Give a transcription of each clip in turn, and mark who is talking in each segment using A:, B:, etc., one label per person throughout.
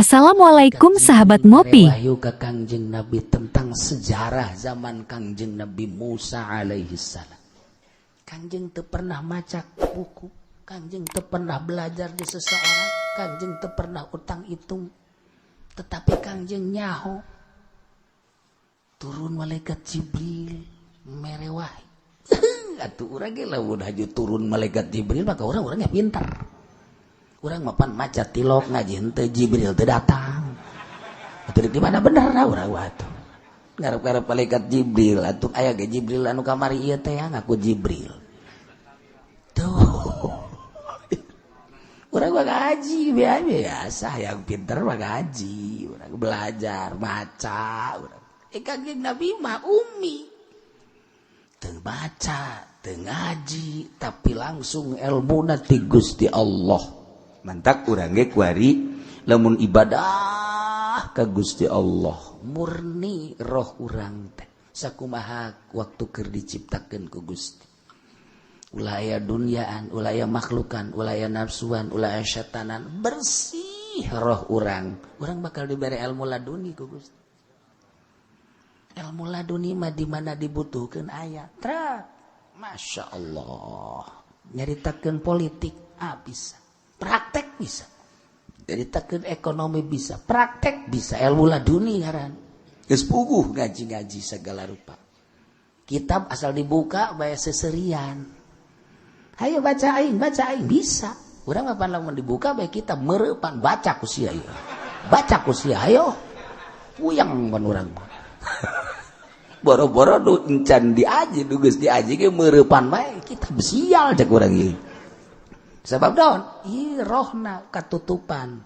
A: Assalamualaikum, sahabat Ngopi.
B: Wahyu ke Kangjeng Nabi tentang sejarah zaman Kangjeng Nabi Musa alaihi salam. Kangjeng teu pernah maca buku, Kangjeng teu pernah belajar di seseorang, Kangjeng teu pernah utang hitung. Tetapi Kangjeng nyaho turun malaikat Jibril mere wahyu. Atuh urang ge lamun haju turun malaikat Jibril, maka urang orangnya pintar. Urang mapan maca tilok, ngaji henteu, Jibril teu datang. Atuh di mana bener lah urang atuh. Ngarep-ngarep malaikat Jibril atuh, aya ge Jibril anu kamari ieu teh ya, ngaku Jibril. Tuh. Urang mah ngaji biasa, yang pinter mah ngaji, urang belajar, maca urang. Eh, Kangjeng Nabi mah umi. Teu baca, teu ngaji, tapi langsung ilmuna ti Gusti Allah. Mantak urang ge kuari lamun ibadah ka Gusti Allah, murni roh urang teh sakumaha waktu keur diciptakeun ku Gusti, ulah aya duniaan, ulah aya makhlukan, ulah aya nafsuan, ulah aya syetanan, bersih roh urang, urang bakal diberi ilmu laduni ku Gusti. Ilmu laduni mah di mana dibutuhkeun aya trak. Masya Allah, nyaritakeun politik, ah, bisa praktek, bisa nyaritakeun ekonomi, bisa praktek, bisa. Ilmu laduni ngaran. Geus puguh ngaji-ngaji segala rupa kitab, asal dibuka bae seserian, hayo baca aing, baca aing, bisa. Urang apa lamun dibuka bae kitab mereupan, baca ku sia ieu, baca ku sia, ayo puyeng pan urang mah. Boro-boro du encan diaji, du geus diaji ge mereupan bae kitab, sial cek urang ieu. Sebab daun ieu rohna katutupan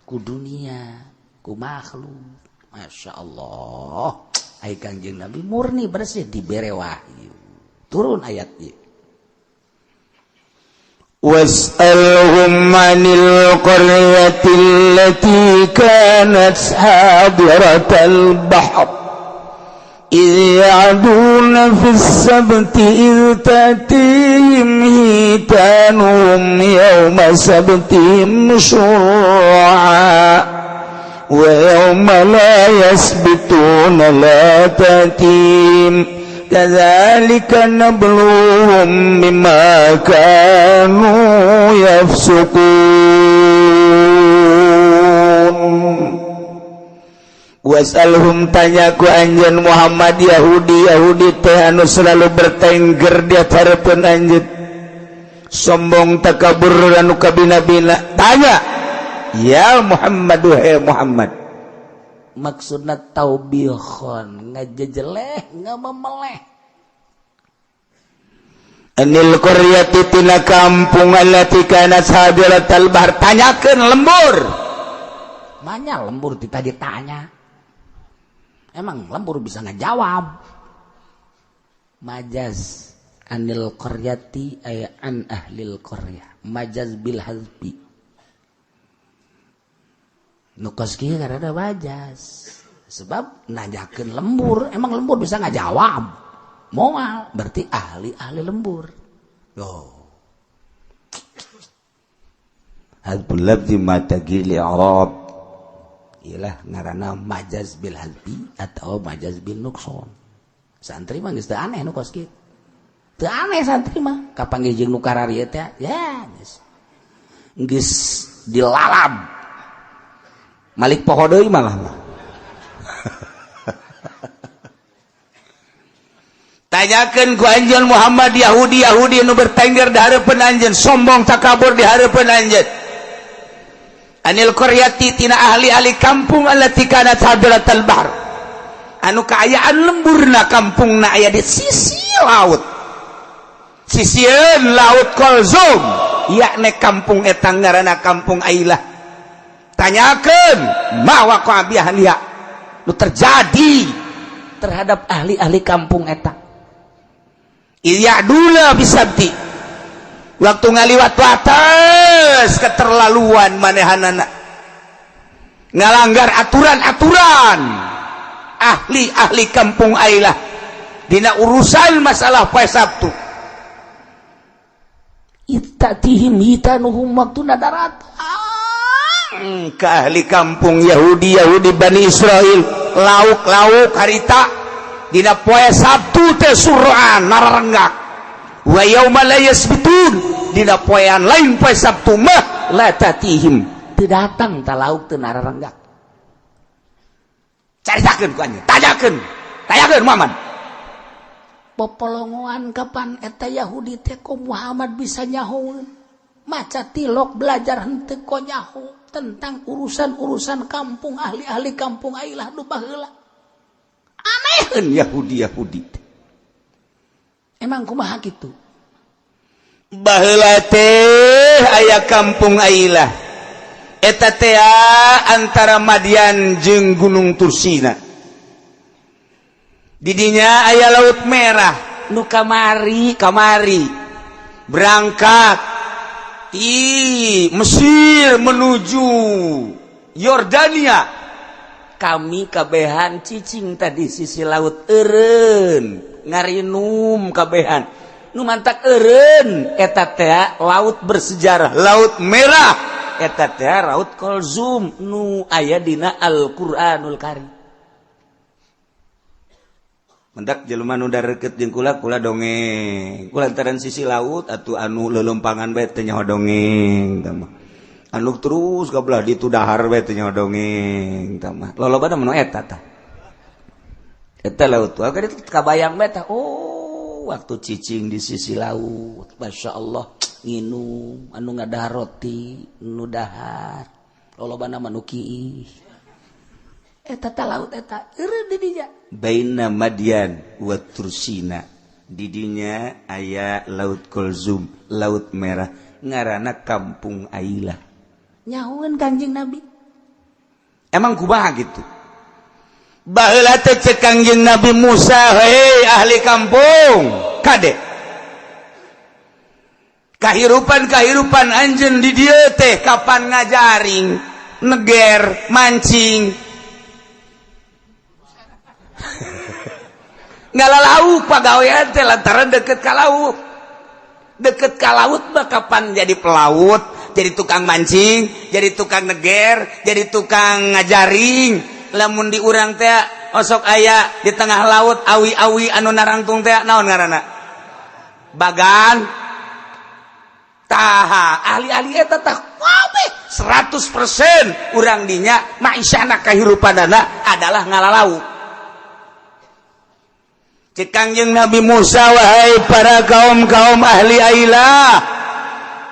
B: ku dunia, ku makhluk. Masya Allah, ai Kangjeng Nabi murni bersih, dibere wahyu, turun ayat ieu.
C: واسألهم عن القرية التي كانت حاضرة البحر إذ يعدون في السبت إذ تأتيهم حيتانهم يوم سبتهم شرعا ويوم لا يسبتون لا تأتيهم كذلك نبلوهم بما كانوا يفسقون. واسألهم tanya ku anjeun Muhammad Yahudi Yahudi teh anu selalu bertengger di hareupeun anjeun, sombong, takabur, anu kabina-bina. Tanya ya Muhammad, he Muhammad.
B: Maksudna taubikhon, ngajejeleh, ngamemeleh.
C: عن القرية tina kampung التي كانت حاضرة البحر, tanyakeun lembur.
B: Banyak lembur kita ditanya, emang lembur bisa ngejawab? Majaz عن القرية ay عن أهل القرية, majaz بالحذف. Nu kos kieu karena majaz, sebab nanyakeun lembur, emang lembur bisa ngajawab? Moal. Berarti ahli-ahli lembur. Oh.
C: حذف اللفظ مع تغيير الإعراب.
B: Iyalah, ngaranna majaz بالحذف atau majaz بالنقصان. Santri mah geus teu aneh nu kos kieu, teu aneh. Santri mah kapanggih jeung nu kararieu teh ya geus geus dilalab,
C: malik poho deui malah mah. Tanyakeun ku anjeun Muhammad Yahudi Yahudi nu bertengger di hareupeun anjeun, sombong, takabur di hareupeun anjeun, عن القرية tina ahli-ahli kampung التي كانت حاضرة البحر anu kaayaan lemburna, kampungna aya di sisi laut, sisieun laut Kolzum, yakni kampung eta ngaranna kampung Ailah. Tanyakeun ما وقع بأهلها, nu terjadi
B: terhadap ahli-ahli kampung eta.
C: إذ يعدون في السبت waktu ngaliwat wates, keterlaluan manehanana, ngalanggar aturan-aturan ahli-ahli kampung Ailah dina urusan masalah poe Sabtu.
B: إذ تأتيهم حيتانهم waktu darat
C: Ke ahli kampung Yahudi, Yahudi Bani Israel, lauk-lauk harita dina poe Sabtu teh suraan nararenggak, wa yauma la yasbitun, dina poean lain poe Sabtu mah la tatihim,
B: teu datang ta lauk, teu nararenggak.
C: Caritakeun ku anjeun, tanyakeun, tanyakeun Muhammad.
B: Popolongoan kapan eta Yahudi teh, kok Muhammad bisa nyaho, maca tilok, belajar henteu, kok nyaho tentang urusan-urusan kampung, ahli-ahli kampung Ailah nu baheula?
C: Anehkeun Yahudi, Yahudi teh.
B: Emang kumaha kitu?
C: Baheula teh aya kampung Ailah, eta teh antara Madian jeung Gunung Tursina. Didinya aya Laut Merah. Nu kamari kamari berangkat di Mesir menuju Yordania, kami kabehan cicing tadi sisi laut, eureun ngarinum kabehan. Nu mantak eureun eta teh laut bersejarah, Laut Merah eta teh, Laut Kolzum nu aya dina Al-Qur'anul Karim. Mendak jelema nu deket jeung kula, kula dongeng kulantaran sisi laut atuh. Anu lelompangan bae teh nyaho dongeng tah mah, anu terus ka belah ditu dahar bae teh nyaho dongeng tah mah. Lolobana mah eta tah, eta laut tuh kan kabayang bae tah. Oh, waktu cicing di sisi laut, Masya Allah, nginum, anu ngadahar roti, nu dahar lolobana mah nu kiih. Eta tah laut eta eureun di dinya. Baina Madian wa Tursina, didinya aya Laut Kolzum, Laut Merah, ngaranna Kampung Ailah.
B: Nyahoeun Kanjeng Nabi.
C: Emang kumaha gitu? Baheula teh cek Kangjeng Nabi Musa, "Hei ahli kampung, kade kahirupan kahirupan anjeun di dieu teh kapan ngajaring, neger, mancing, ngala lauk pagawean teh lantaran deket ka laut. Deket ka laut mah kapan jadi pelaut, jadi tukang mancing, jadi tukang neger, jadi tukang ngajaring." Lamun di urang teh osok aya di tengah laut awi-awi anu narangtung teh, naon ngaranna? Bagan. Taha ahli-ahli eta tah kabeh 100% urang dinya maisyahna, kahirupanana adalah ngalalauk. Cek Kangjeng Nabi Musa, "Wahai para kaum-kaum ahli Ailah,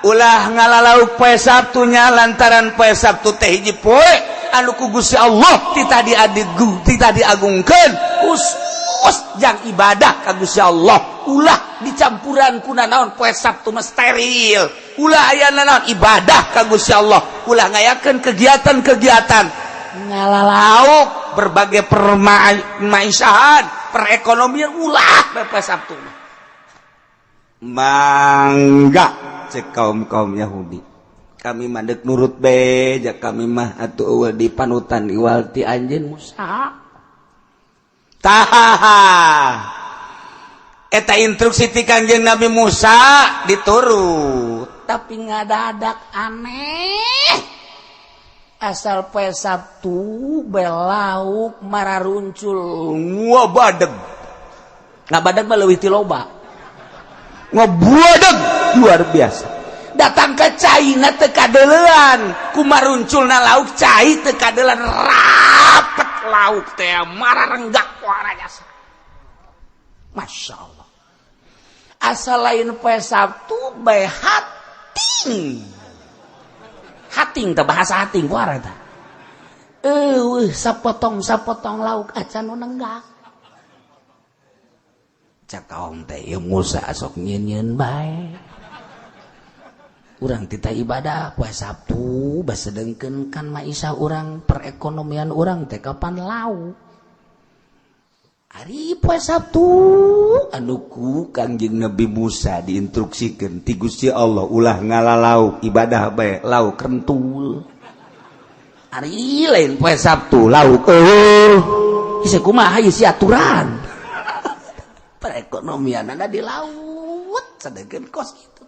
C: ulah ngalalauk poe Sabtunya, lantaran poe Sabtu teh hiji poe anu ku Gusti Allah titah diadigu, titah diagungkeun khusus jang ibadah ka Gusti Allah. Ulah dicampuran kuna naon. Poe Sabtu mah steril, ulah aya naon, ibadah ka Gusti Allah, ulah ngayakeun kegiatan-kegiatan ngalalauk, berbagai permaisahan, perekonomian, ulah poe Sabtu mah." "Mangga," cek kaum kaum Yahudi, "kami mandek nurut beja, kami mah atuh eueuh di panutan iwal ti anjeun Musa." Taha eta instruksi ti Kangjeng Nabi Musa diturut.
B: Tapi ngadadak aneh, asal poe Sabtu belauk mararuncul.
C: Ngabadeg.
B: Ngabadeg mah leuwih ti loba.
C: Ngabuadeg luar biasa.
B: Datang ke cai na teu kadeulean, kumarunculna lauk, cai teu kadeulean, rapet lauk teh mararenggak jasa. Masya Allah, asal lain poe Sabtu bae hating hating teh, bahasa hating kuara teh. Eueuh sapotong sapotong lauk acan nu nenggak. Cak kaum teh, ieu Musa sok nyieun bae. Urang tita ibadah poe Sabtu, basedengkeun kan maisha urang, perekonomian urang teh kapan lauk. Ari poe Sabtu
C: anu ku Kangjeng Nabi Musa diinstruksikan ti Gusti Allah ulah ngalalau, ibadah bae, lauk
B: kentul. Ari lain poe Sabtu
C: lauk eueuh.
B: Isi kumaha isi aturan perekonomian ada di laut, sedengkeun kos gitu.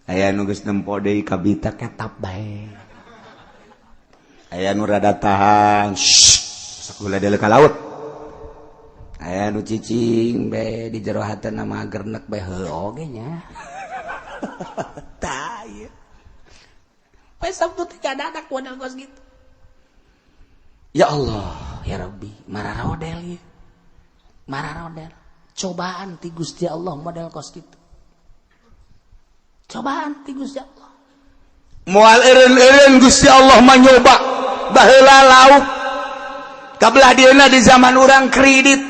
C: Aya nu geus nempo deui kabita, ketap bae. Aya nu rada tahan, sakola deuleu ka laut.
B: Aya nu cicing bae di jero hatena mah gernek bae, heuh oge nya. Tah ieu. Poe Sabtu teh anak model kos gitu. Ya Allah, ya Rabbi, mararodel ieu. Mararodel. Cobaan ti Gusti Allah model kos gitu. Cobaan ti Gusti Allah.
C: Moal eureun-eureun Gusti Allah mah nyoba. Baheula lauk kabelah dieuna di zaman urang kredit.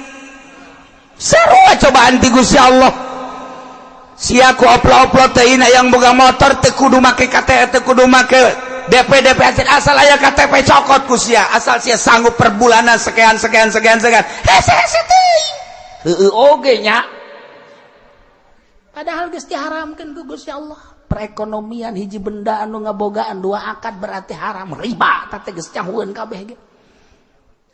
C: Sarua cobaan ti Gusti Allah. Sia ku oplo-oplo teh yang boga motor teu kudu make KTP, teu kudu make DP DP, asal aya KTP cokot ku sia, asal sia sanggup per bulanan sekian sekian sekian sekian. Hese hese teuing.
B: Heueuh oge nya. Padahal geus diharamkeun ku Gusti Allah. Perekonomian hiji benda anu ngabogaan dua akad berarti haram, riba teh geus nyahueun kabeh ge.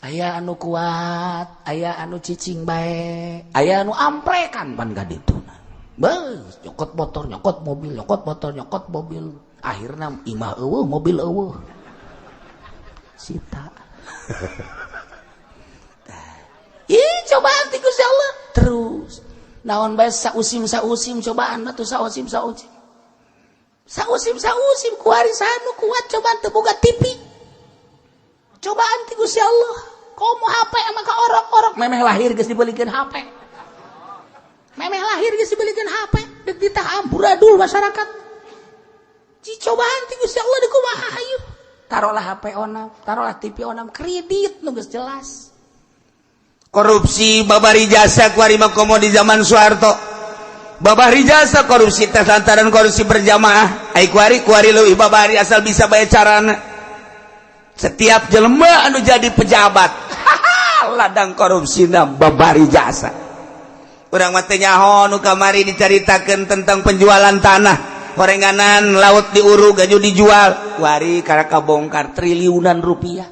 B: Aya anu kuat, aya anu cicing bae, aya anu amprekan pan ka dituna. Beuh, nyokot motor, nyokot mobil, nyokot motor, nyokot mobil. Akhirna imah eueuh, mobil eueuh. Sita. Ih, cobaan ti Gusti Allah. Terus naon bae sausim sausim cobaan mah tuh, sausim sausim. Sausim sausim kuari anu kuat cobaan teu boga TV. Cobaan ti Gusti Allah. Komo HP sama ka orok-orok memeh lahir geus dibelikeun HP. Memeh lahir geus dibelikeun HP, deuk ditah amburadul masyarakat. Cobaan ti Gusti Allah di kumaha hayu. Taruhlah HP onam, taruhlah TV onam, kredit nu geus jelas.
C: Korupsi babari jasa kuari mah, komo di zaman Soeharto. Babari jasa korupsi teh lantaran korupsi berjamaah. Ai kuari kuari leuwih babari, asal bisa bae carana. Setiap jelema anu jadi pejabat, ladang korupsi babari jasa. Urang mah teu nyaho nu kamari dicaritakeun tentang penjualan tanah horenganan, laut diurug gaju dijual, kuari karena kabongkar triliunan rupiah.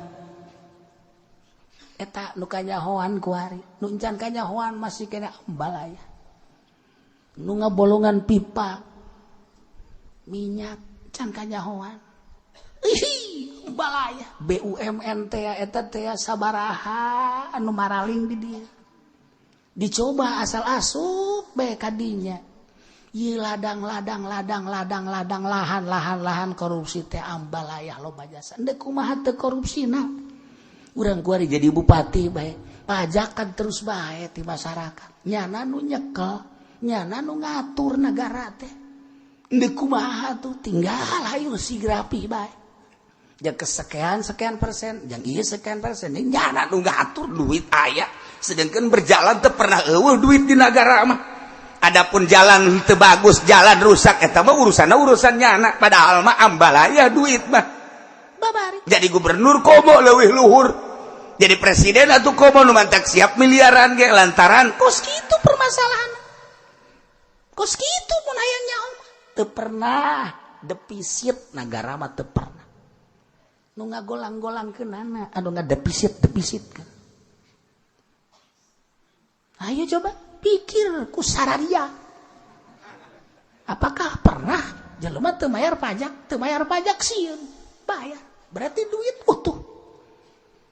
B: Eta nu kanyahoan kuari, nu encan kanyahoan masih kena ambalaya. Nu ngabolongan pipa minyak can kanyahoan. Ih, ambalaya. BUMN teh eta teh sabaraha anu maraling di dia. Dicoba asal asup bae kadinya. Ieu ladang ladang ladang ladang ladang, lahan lahan lahan korupsi teh ambalaya loba jasa. Endek kumaha teu korupsina? Urang kuari jadi bupati bae, pajakan terus bae ti masyarakat. Nyana nu nyekel, nyana nu ngatur negara teh. Endek kumaha tuh, tinggal hayu sig rapi bae. Jang kesekian sekian persen, jang ieu sekian persen, nyana nu ngatur, duit aya. Sedangkan berjalan teu pernah eueuh duit di negara mah. Adapun jalan teu bagus, jalan rusak, eta mah urusan urusan nyana, padahal mah ambalaya duit mah. Babari.
C: Jadi gubernur komo leuwih luhur. Jadi presiden atau komo nu mantak siap miliaran ge lantaran
B: Kos kitu permasalahan. Kos kitu mun hayang nyaho mah. Teu pernah defisit negara mah, teu pernah. Nu ngagolang-golangkeunana anu ngadefisit defisit kan. Ayo coba pikir ku sararia. Apakah pernah jelema teu mayar pajak, teu mayar pajak sieun, bayar. Berarti duit utuh.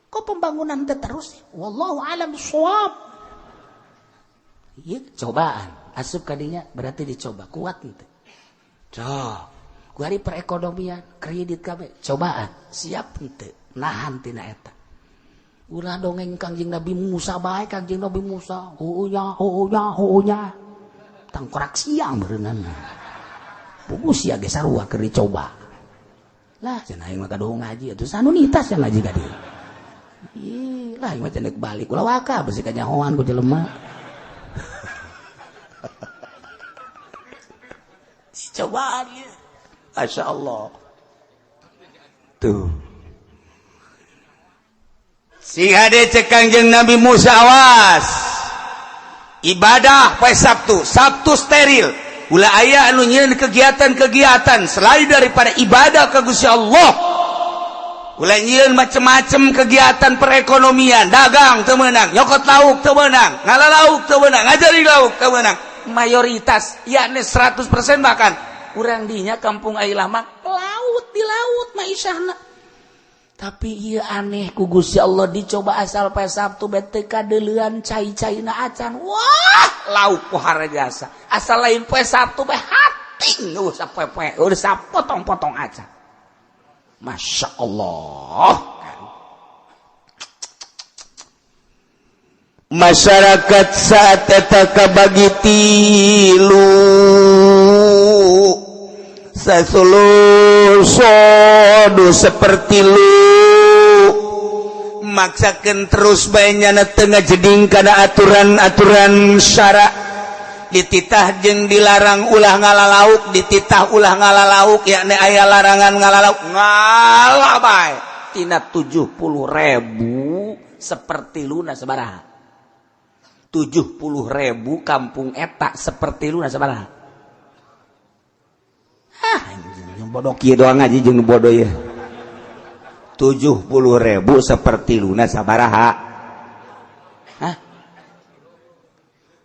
B: Kok pembangunan teh terus? Wallahu alam shawab. Iya, cobaan. Asup kadinya berarti dicoba kuat ente. Cok. Kuari perekonomian, kredit kabeh, cobaan, siap ente nahan tina eta. Ulah dongeng Kangjeng Nabi Musa bae, Kangjeng Nabi Musa, heueuh heueuh heueuh. Tangkorak siang berenang. Pugus sia ge sarua keur dicoba. Lah, cenah aing mah kaduhung ngaji atuh sanunitas yang ngaji ka dieu. Ih, lah aing mah cenah balik ulah waka besi kanyahoan ku jelema. Cobaan ya.
C: Masya Allah. Tuh. Sing hade cek Kangjeng Nabi Musa, awas. Ibadah poe Sabtu, Sabtu steril. Ulah aya anu nyieun kegiatan-kegiatan selain daripada ibadah ka Gusti Allah. Ulah nyieun macem-macem kegiatan perekonomian, dagang teu meunang, nyokot lauk teu meunang, ngala lauk teu meunang, ngajari lauk teu meunang. Mayoritas, yakni 100% bahkan
B: Urang dinya kampung Ailah mah laut, di laut mah isahna. Tapi ieu aneh ku Gusti Allah dicoba asal poe Sabtu bae teu kadeuleuan cai-caina acan. Wah, lauk pohara jasa. Asal lain poe Sabtu bae hating eueuh sapoe-poe, udah sapotong-potong acan. Masya Allah.
C: Masyarakat saat eta kabagi tilu sasulu sodu seperti lu maksakan terus bae nyana tengah jeding kana aturan-aturan syara dititah jeung dilarang ulah ngalalauk, dititah ulah ngalalauk, yakni aya larangan ngalalauk ngala bae tina 70.000 seperti luna sabaraha? 70.000 kampung eta seperti luna sabaraha? Ah, anjing bodoh kieu doang aja jeung bodoh ya. 70.000 seperti luna sabaraha?
B: Hah?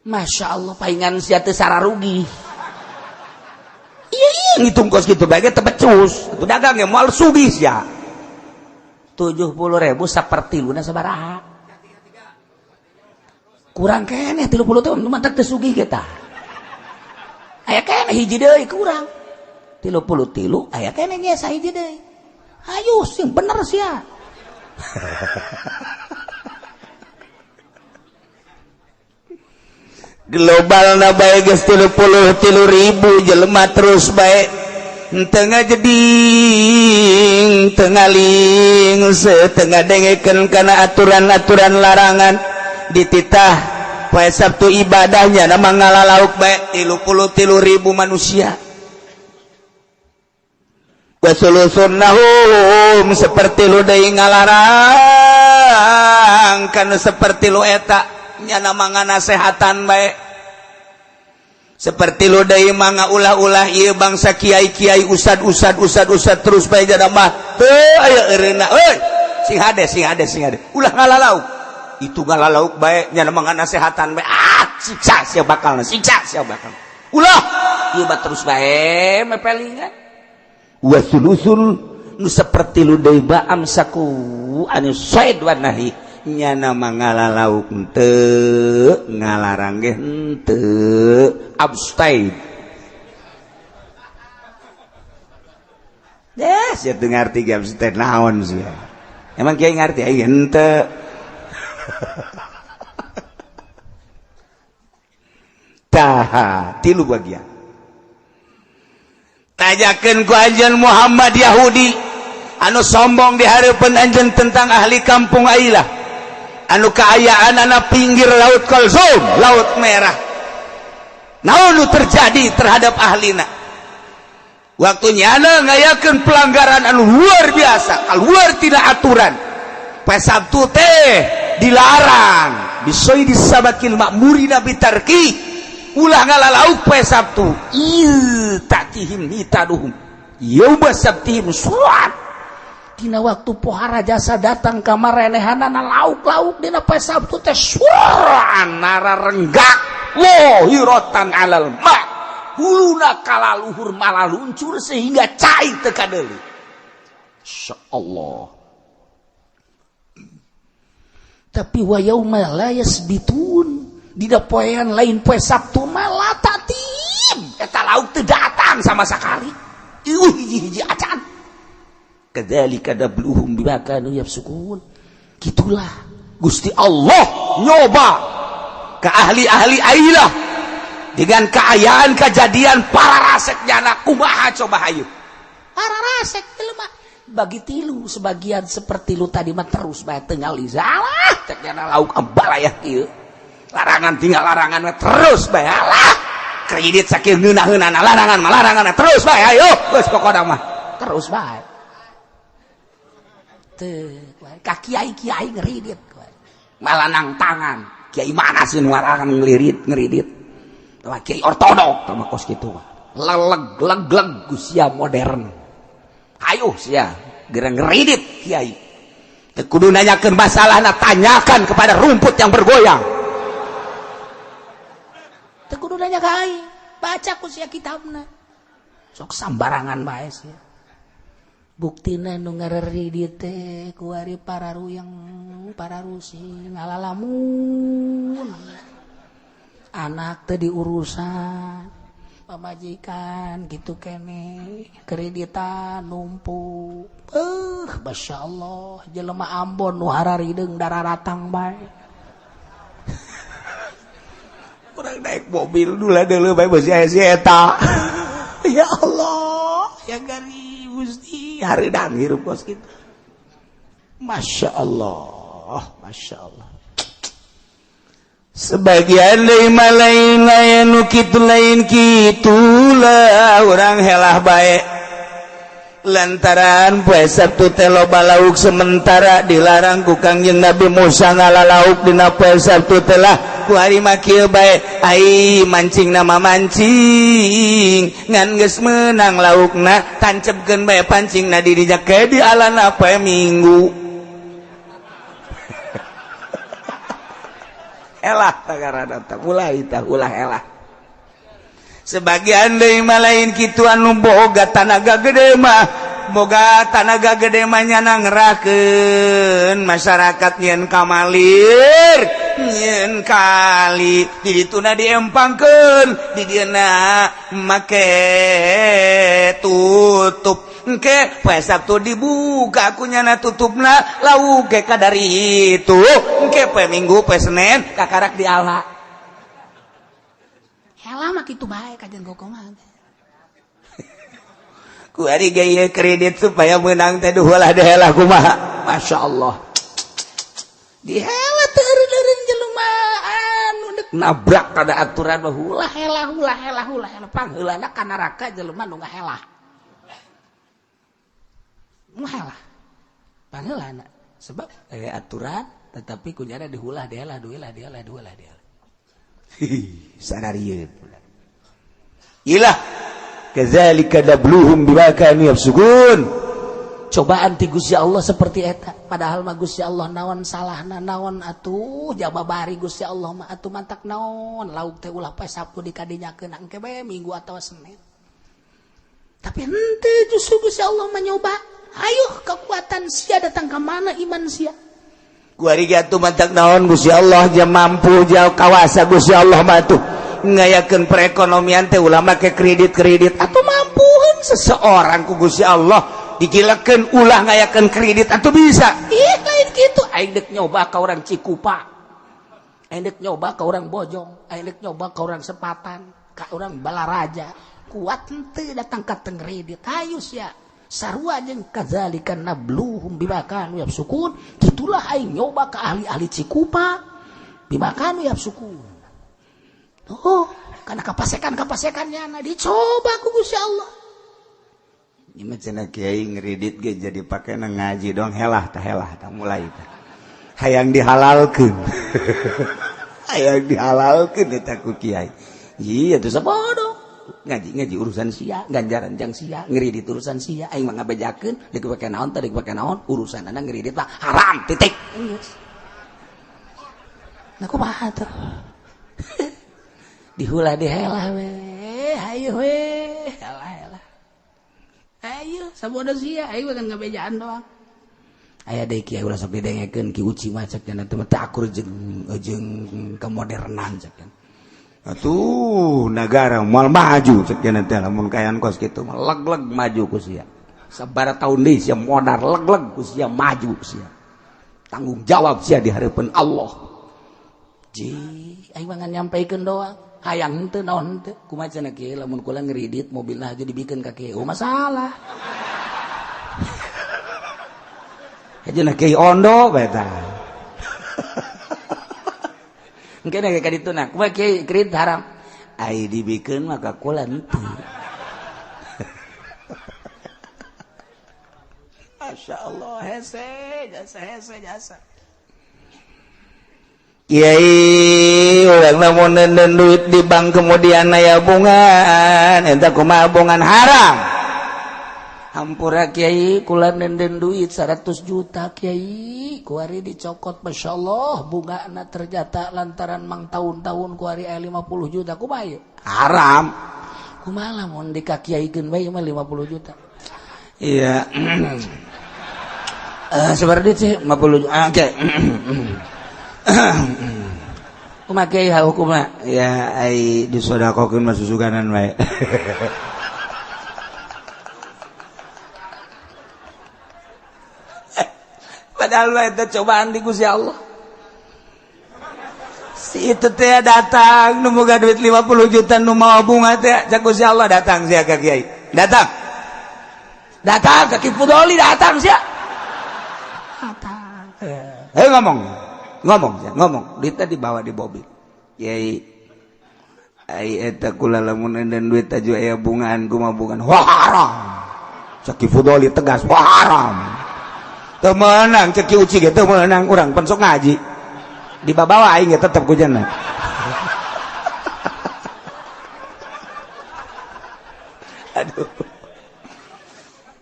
B: Masya Allah, palingan sia teu rugi.
C: Iya iya ngitung kos gitu bae teu becus. Itu dagang ya moal sugih sia.
B: 70.000 seperti luna sabaraha? Kurang keneh 30 tahun mantap teu sugih kita. Aya keneh hiji deui kurang. 33 aya keneh nya sahiji deui. Ayo sing bener sia.
C: Global na bae geus 33.000 jelema terus bae tengah jeding tengah ling setengah dengekeun kana aturan-aturan larangan dititah poe Sabtu ibadahnya nama ngalalauk bae 33.000 manusia. Wasulusunnahum seperti lu deui ngalarang kana seperti lu eta nyana manganasehatan bae seperti lu deui manga ulah-ulah ieu bangsa kiai-kiai usad-usad usad-usad terus bae jada mah teu aya eureuna euy sing hade sing hade sing hade ulah ngalalauk itu ngalalauk bae nyana manganasehatan bae ah siksa sia bakalna siksa sia bakal ulah
B: ieu mah terus bae mepelingan.
C: Wasulusul
B: nu seperti lu deui baam saku anu said wa nahi
C: nyana mangalalauk henteu ngalarang ge henteu abstain. Deh sia teu ngarti ge abstain naon sia. Emang kiai ngarti ai henteu. Tah tilu bagian. Tanyakeun ku anjeun Muhammad Yahudi anu sombong di hareupeun anjeun tentang ahli kampung Ailah anu kaayaanana pinggir laut Kalsum, laut merah. Naon nu terjadi terhadap ahlina? Waktu nyana ngayakeun pelanggaran anu luar biasa, keluar tidak aturan. Poe Sabtu teh dilarang, disoi disabakil makmurina bitarki. Ulah ngalalauk poe Sabtu. Ieu tatihim hitaduhum. Yauma sabtihim suat.
B: Dina waktu pohara jasa datang ka marenehanana lauk-lauk dina poe Sabtu teh suran nararenggak.
C: Lohiratan alal ma.
B: Huluna kalaluhur malah luncur sehingga cai teu kadeuli.
C: Insyaallah.
B: Tapi wa yauma la yasbitun. Dina poean lain poe Sabtu malah tatim eta lauk teu datang sama sekali. Ieu hiji-hiji acan. Kadzalika nabluhum bima kanu yafsukun. Gitulah
C: Gusti Allah nyoba ke ahli-ahli Ailah dengan keayaan kejadian para rasek nyana kumaha coba hayu.
B: Para rasek jelema bagi tilu sebagian seperti lu tadi mah terus bae teu ngalizalah cek nyana lauk ambalayah kieu.
C: Larangan tinggal larangan terus bae alah kredit sakieu ngeunah-ngeunahna larangan mah larangan terus bae ayo geus pokona mah
B: terus bae teu ka kiai-kiai ngeridit
C: malah nang tangan kiai mana sih nu larangan ngelirit ngeridit tah kiai ortodok tah mah kos kitu
B: leleg leg-leg sia modern
C: ayo sia geura ngeridit kiai teu kudu nanyakeun masalahna, tanyakan kepada rumput yang bergoyang.
B: Teu kudu nanya ka aing, baca ku sia kitabna. Sok sambarangan bae sia. Buktina nu ngareri dieu teh kuari pararuyang pararusi ngalalamun. Anak teh diurusan, pamajikan gitu kene, kreditan numpuk. Masya Allah, jelema Ambon nu hararideung dararatang bae.
C: Urang naik mobil dulu deuleu bae beusi aya si eta.
B: Ya Allah, ya gari Gusti, hareudang hirup kos kitu. Masya Allah, Masya Allah.
C: Sebagian deui mah lain lain nu kitu lain kitulah urang helah bae. Lantaran poe Sabtu teh loba lauk sementara dilarang ku Kangjeng Nabi Musa ngalalauk dina poe Sabtu teh lah ku hari mah kieu bae ai mancing nama mancing ngan geus meunang laukna tancepkeun bae pancingna di dinya ke di alana poe Minggu. Elah tagarana tah mulai tah ulah elah. Sebagian deui mah lain kitu anu boga tanaga gede mah boga tanaga gede mah nyana ngerakeun masyarakat nyeun kamalir nyeun kali di dituna diempangkeun di dieuna make tutup engke poe Sabtu dibuka ku nyana tutupna lauk ge kadari itu engke poe Minggu poe Senen kakarak diala.
B: Helah mah kitu bae kajian gokongan.
C: Ku ari gaya kredit supaya menang teh duhulah dehelah kumaha.
B: Masya Allah. Dihelah teu eureun-eureun jelema anu deuk nabrak kada aturan mah ulah helah ulah helah ulah helah pangheulana ka neraka jelema nu ngahelah. Nu helah. Pangheulana sebab aturan tetapi kunyana dihulah dihelah duilah dihelah duilah dihelah.
C: Sanarieun. Ilah kadzalika nabluhum bima kanu yafsukun.
B: Cobaan ti Gusti Allah seperti eta. Padahal mah Gusti Allah naon salahna naon atuh jababari Gusti Allah mah atuh mantak naon lauk teh ulah poe Sabtu dikadinyakeun engke bae Minggu atawa Senin. Tapi henteu justru Gusti Allah mah nyoba. Hayuh kekuatan sia datang ka mana iman sia.
C: Kuari ge atuh mantak naon Gusti Allah ja mampu jauh kawasa Gusti Allah mah atuh ngayakeun perekonomian teh ulah make kredit-kredit atuh mampueun seseorang ku Gusti Allah digilakeun ulah ngayakeun kredit atuh bisa.
B: Ih lain kitu aing deuk nyoba ka urang Cikupa. Aing deuk nyoba ka urang Bojong, aing deuk nyoba ka urang Sepatan, ka urang Balaraja. Kuat henteu datang ka teng kredit. Hayu sia. Sarua jeung kadzalika nabluhum bima kanu yafsukun. Kitulah aing nyoba ka ahli-ahli Cikupa bima kanu yafsukun. Oh, karena kapasekan-kapasekannya nah dicoba ku Gusti Allah.
C: Ini mah cenah kiai ngredit ge jadi pake ngaji dong helah tah helah tah mulai tah. Hayang dihalalkeun. Hayang dihalalkeun eta ku kiai. Iya tuh sabodo. Ngaji-ngaji urusan sia, ganjaran jang sia, ngredit urusan sia, aing mah ngabejakeun deuk pake naon teh deuk pake naon, urusan anda ngredit mah haram titik.
B: Geus. Nah kumaha tuh? Dihulah dihelah we, hayu we, helah helah. Ayo sabodo sia, ayo kan ngabejaan doang.
C: Aya deui kiai ulah sok didengekeun ki uci mah cek cenah teh teu akur jeung kemodernan cek cenah. Atuh negara moal maju cek cenah teh lamun kayan kos kitu mah leg-leg maju ku sia. Sabaraha taun deui sia modar leg-leg ku sia maju sia. Tanggung jawab sia di hareupeun Allah.
B: Ji, aing mah ngan nyampaikeun doang. Hayang henteu naon henteu. Kumaha cenah kieu lamun kula ngredit mobilna aja dibikeun ka kieu. Oh masalah.
C: Aja kiai ondo bae tah.
B: Engke na ka ditu na. Kumaha kiai kredit haram.
C: Ai dibikeun mah ka kula henteu.
B: Masya Allah hese jasa hese jasa.
C: Kiai urang lamun nenden duit di bank kemudian aya bungan eta kumaha bungan haram.
B: Hampura kiai kula nenden duit 100 juta kiai kuari dicokot Masya Allah bungana ternyata lantaran mang tahun-tahun kuari aya 50 juta kumaha ieu?
C: Haram.
B: Kumaha lamun dikakiaikeun bae mah 50 juta. Iya. Seberapa sih 50 juta? Oke. Kumaha kiai hukumna?
C: Ya ai disodakokeun mah susuganan wae.
B: Padahal mah eta cobaan di Gusti Allah.
C: Si itu teh datang nu boga duit 50 juta nu mawa bunga teh cak Gusti Allah datang sia ka kiai. Datang.
B: Datang ke Ki Fudoli datang sia. Datang.
C: Hei ngomong. Ngomong sia, ngomong. Duitnya dibawa di mobil. Kiai ai eta kula lamun enden duit aju aya bungaan kumaha bungaan. Wah haram. Cak Ki Fudoli tegas, wah haram. Teu meunang cek Ki Uci ge teu meunang urang pan sok ngaji. Dibawa aing ge tetep ku jana. Aduh.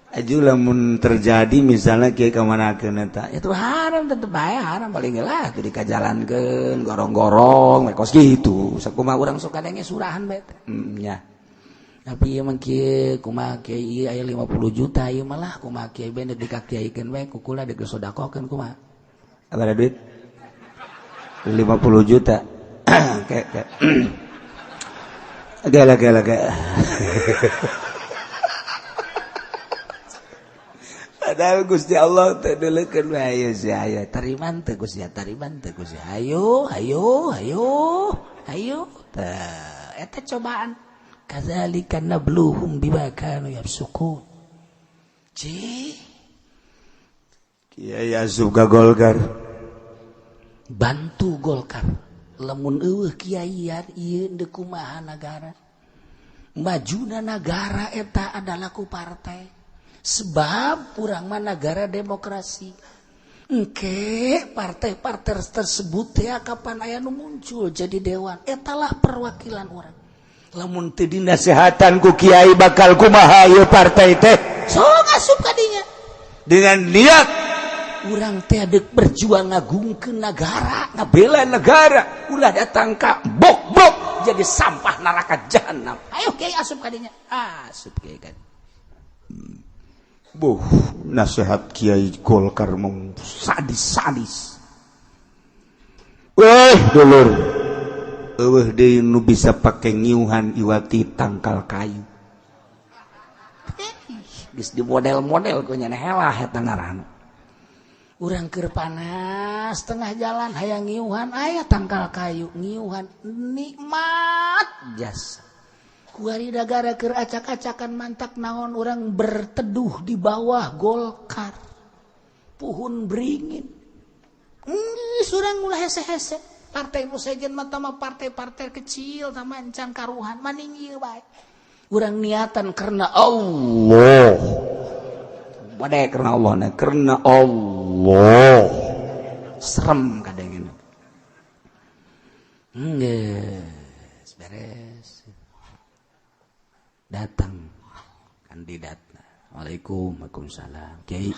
C: Aju lamun terjadi misalnya kiai ka manakeun eta,
B: itu haram tetep bae haram paling lah teu dikajalankeun gorong-gorong kos kitu. Sakumaha urang sok kadenge surahan bae teh. Nya. Tapi ieu mah kieu kumaha kiai ieu aya 50 juta ieu malah kumaha kiai bae dikakiaikeun bae ku kula disodakohkeun kumaha.
C: Ada duit 50 juta. Kayak gala gala gala. Padahal Gusti Allah teh deuleukeun ayo si ayo
B: tariman teh Gusti tariman teh Gusti ayo ayo ayo ayo teh eta cobaan kadzalika nabluhum bima kanu yafsukun. Ci
C: Kiai asup ka Golkar
B: bantu Golkar lamun eueuh kiaian ieu deuk kumaha nagara majuna nagara eta adalah ku partai sebab urang mah nagara demokrasi engke partai-partai tersebut ya kapan aya nu muncul jadi dewan etalah perwakilan urang
C: lamun teu dinasehatan ku kiai bakal kumaha ieu partai teh
B: sok asup ka dinya
C: dengan niat
B: urang teh deuk berjuang ngagungkeun nagara ngabela negara ulah datang ka bok-bok jadi sampah neraka jahanam ayo kiai asup ka dinya asup kiai kan.
C: Buh, nasihat Kiai Golkar mong sadis-sadis. Weh, dulur. Eueuh deui nu bisa pake ngiuhan iwati tangkal kayu.
B: Geus di model-model ku nya helah eta ngaranna. Urang keur panas tengah jalan hayang ngiuhan aya tangkal kayu ngiuhan nikmat jasa. Kuari dagara keur acak-acakan mantak naon urang berteduh di bawah Golkar. Puhun beringin. Geus urang ulah hese-hese. Partai nu sejen mah tama partai-partai kecil tama encan karuhan maning ieu bae. Urang niatan karena Allah.
C: Bade karena Allah na karena Allah.
B: Serem kadang ini. Geus beres. Datang kandidat. Waalaikum waalaikumsalam. Kiai.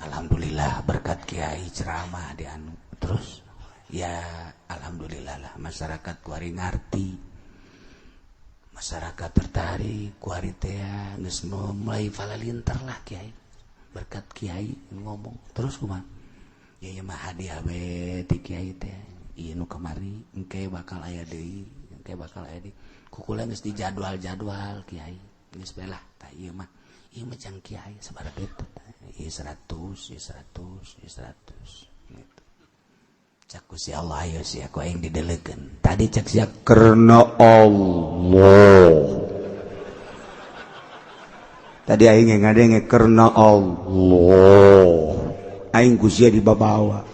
B: Alhamdulillah berkat kiai ceramah di anu. Terus ya alhamdulillah lah masyarakat kuari ngarti. Masyarakat tertarik kuari teh geus mulai falalinter lah kiai. Berkat kiai ngomong. Terus kumaha? Ya ieu mah hadiah we ti kiai teh. Ieu nu kamari engke bakal aya deui, engke bakal aya deui. Kukula geus dijadwal-jadwal kiai. Geus bae lah tah ieu mah. Ieu mah jang kiai sabaraha duit ieu 100, ieu 100, ieu 100 gitu. Cak ku si Allah ayo sia ku aing dideleukeun. Tadi cak sia
C: karena Allah. Tadi aing ngadenge karena Allah. Aing ku sia dibabawa.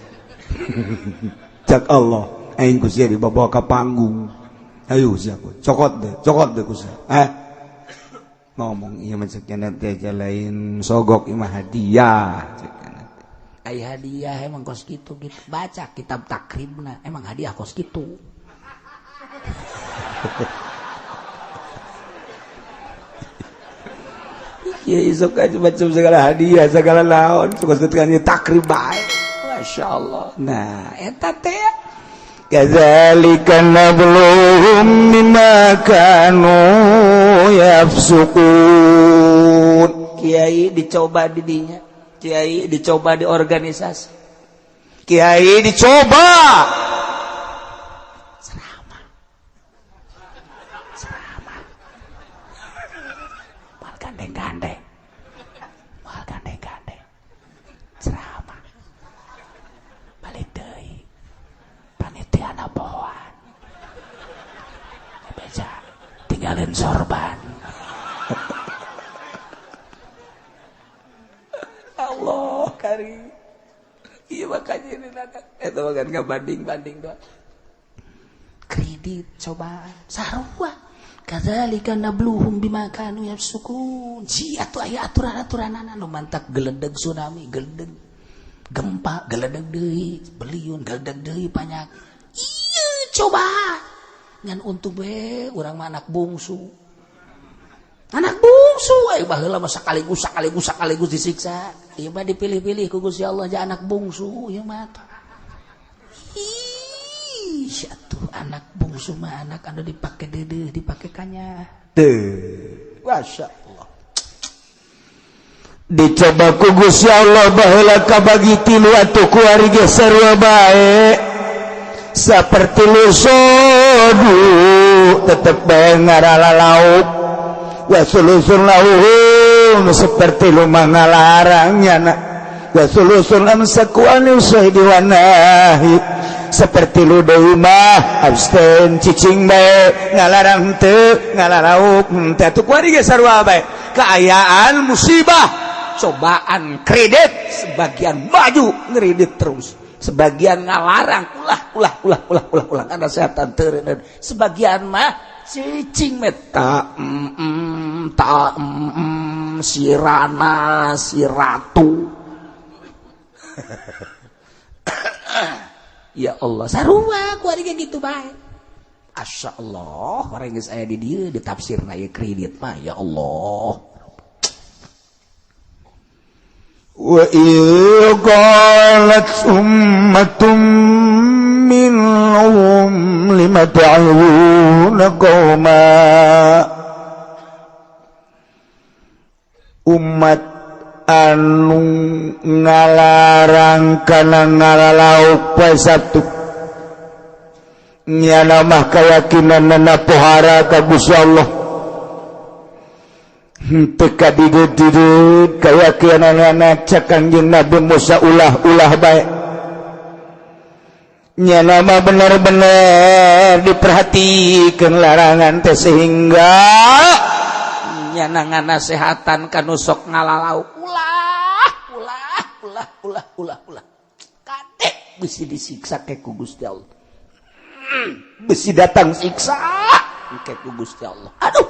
C: Cak Allah, aing ku sia dibabawa ka panggung. Ayo sia ku, cokot deh ku sia. Ngomong ieu mah cek nya teh lain sogok ieu mah hadiah cek nya.
B: Ai hadiah emang kos kitu gitu. Baca kitab takribna emang hadiah kos kitu.
C: Ya isuk aja macam segala hadiah segala naon suka suka takrib bae.
B: Masya Allah. Nah eta teh
C: Kadzalika nabluhum bima kanu yafsukun.
B: Kiai dicoba di dinya, kiai dicoba di organisasi,
C: kiai dicoba
B: ceramah, ceramah, moal gandeng-gandeng, moal gandeng-gandeng, ceramah, balik deui, panitia pohoan, beja, tinggalin sorban. Allah kari, iya makanya ini itu makan nggak banding-banding doang. Kredit cobaan sarua kadzalika nabluhum bima kanu yafsukun. Sia atuh aya aturan-aturanana nu mantak geledeg tsunami, geledeg gempa, geledeg deui beliun, geledeg deui panyak. Iya coba ngan untung we urang mah anak bungsu. Anak bungsu eh baheula mah sekaligus sekaligus sekaligus disiksa. Ieu mah dipilih-pilih ku Gusti Allah ja anak bungsu ieu mah. Ih, atuh anak bungsu mah anak anu dipake deudeuh, dipake kanya.
C: Teu. Masya Allah. Dicoba ku Gusti Allah baheula kabagi tilu atuh ku ari ge sarua bae. Saperti lusodu tetep bae ngaralalauk. Wasulusun lahum seperti lumah ngalarangnya nak. Wasulusun amsaku anil syahidi wa nahi seperti lu deui mah abstain cicing bae ngalarang teu ngalarauk teu atuh kuari ge sarua bae.
B: Kaayaan musibah cobaan kredit sebagian maju ngredit terus, sebagian ngalarang ulah ulah ulah ulah ulah ulah karena setan teu, sebagian mah cicing meta ta sirana siratu. Ya Allah sarua ku ari gitu bae. Asya Allah orang geus aya di dieu ditafsirna ieu kredit mah ya Allah.
C: Wa idh qalat ummatum minhum lima ta'izuna qauma. Umat anu ngalarang kana ngalalauk poe Sabtu nyana mah kayakinanna pohara ka Gusti Allah henteu kadidud-didud kayakinanna cek Kangjeng Nabi Musa ulah-ulah bae. Nyana mah bener-bener diperhatikan larangan teh sehingga
B: nyana nganasehatan kanu sok ngalalau ulah ulah ulah ulah ulah ulah kadek bisi disiksa ke ku Gusti Allah,
C: bisi datang siksa
B: ke ku Gusti Allah. Aduh